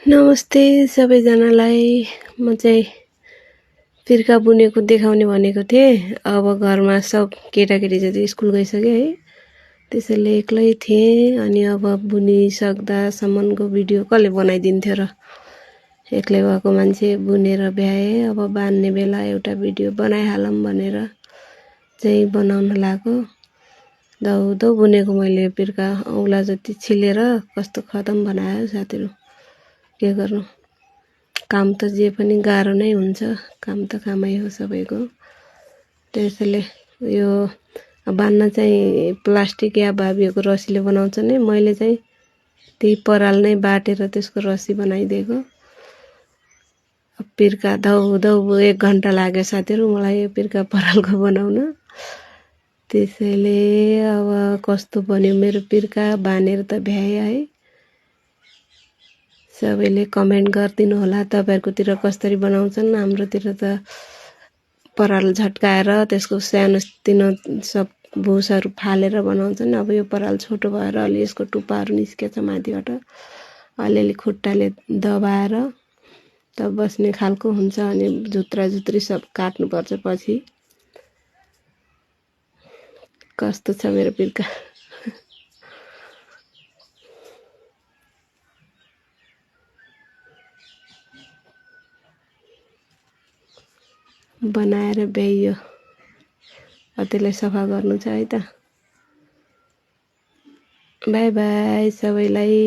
नमस्ते सबैजनालाई। म चाहिँ फिर्का बुनेको देखाउने भनेको थिएँ। अब घरमा सब केटाकेटी चाहिँ स्कुल गइसक्यो है, त्यसैले एक्लै थिएँ। अनि अब बुनिसक्दासम्मको भिडियो कसले बनाइदिन्थ्यो र। एक्लै भएको मान्छे बुनेर भ्याएँ। अब बान्ने बेला एउटा भिडियो बनाइहालौँ भनेर चाहिँ बनाउन लाग्यो। धौधौ बुनेको मैले फिर्का औँला जति छिलेर कस्तो खतम बनायो साथीहरू। के गर्नु, काम त जे पनि गाह्रो नै हुन्छ। काम त कामै हो सबैको। त्यसैले यो बान्न चाहिँ प्लास्टिक या भाबीहरूको रस्सीले बनाउँछ नि, मैले चाहिँ त्यही पराल नै बाटेर त्यसको रस्सी बनाइदिएको। पिर्का धौधौ 1 घन्टा लाग्यो साथीहरू मलाई यो पिर्का परालको बनाउन। त्यसैले अब कस्तो बन्यो मेरो पिर्का, बानेर त भ्याएँ है। सबैले कमेन्ट गरिदिनु होला तपाईँहरूकोतिर कसरी बनाउँछन्। हाम्रोतिर त पराल झट्काएर त्यसको सानोतिनो सब भुसहरू फालेर बनाउँछन्। अब यो पराल छोटो भएर अलि यसको टुप्पाहरू निस्केछ माथिबाट, अलिअलि खुट्टाले दबाएर त बस्ने खालको हुन्छ। अनि झुत्रा झुत्री सब काट्नुपर्छ पछि। कस्तो छ मेरो पिर्का। बनाएर भ्याइयो, त्यसलाई सफा गर्नु छ है त। बाई बाई सबैलाई।